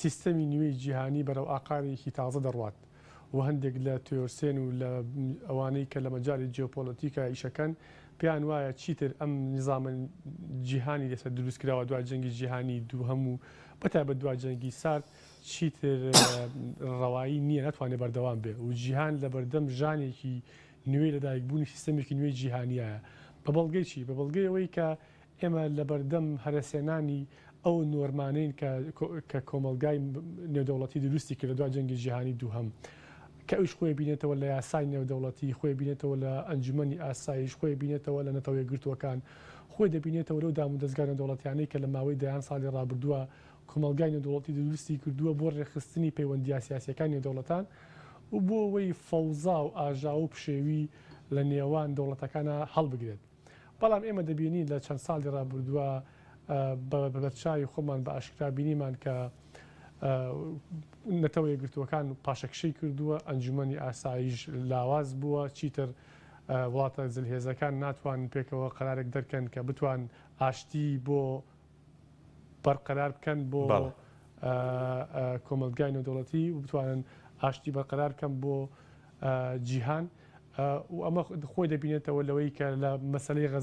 سیستەمی نوێی جیهانی بەرەو ئاقارێکی تازە دەڕوات و هەندێک لە تیۆرسێن و لە ئەوانەی کە لە مەجالی جیۆپۆلەتیکا ئیشەکەن پێیان وایە چیتر ئەم نیزامە جیهانی لەسەر دروست کراوە دوای جەنگی جیهانی دووهەم و بەتایبەت دوای جەنگی سارد چیتر ڕەوایی نییە ناتوانێت بەردەوام بێ و جیهان لەبەردەم ژانێکی نوێی لەدایکبوونی سیستەمێکی نوێی جیهانیایە. بە بەڵگەی چی؟ بە بەڵگەی ئەوەی کە ئێمە لەبەردەم هەرەسهێنانی ئەو نۆرمانەین کە کە کۆمەڵگای نێودەوڵەتی دروستی کرد لە دوای جەنگی جیهانی دووهەم کە ئەویش خۆی بینێتەوە لە یاسای نێودەوڵەتی، خۆی بینێتەوە لە ئەنجومەنی ئاسایش، خۆی بینێتەوە لە نەتەوە یەکگرتووەکان، خۆی دەبینێتەوە لەو دامودەزگا نێودەوڵەتیانەی کە لە ماوەی دەیان ساڵی ڕابردووە کۆمەڵگای نێودەوڵەتی دروستی کردووە بۆ ڕێکخستنی پەیوەندییە سیاسییەکانی نێودەوڵەتان و بۆ ئەوەی فەوزا و ئاژاوە و پشێوی لە نێوان دەوڵەتەکانا هەڵبگرێت. بەڵام ئێمە دەبینین لە چەند ساڵی ڕابردووە بە بەرچاوی خۆمان بە ئاشکرا بینیمان کە نەتەوە یەکگرتووەکان پاشەکشەی کردووە، ئەنجومەنی ئاسایش لاواز بووە، چیتر وڵاتە زلهێزەکان ناتوانن پێکەوە قەرارێک دەرکەن کە بتوان ئاشتی بۆ بەرقەرار بکەن بۆ کۆمەڵگای نێودەوڵەتی و بتوانن ئاشتی بەرقەرار بکەن بۆ جیهان و ئەمە خۆی دەبینێتەوە لەوەی کە لە مەسەلەی غەزە.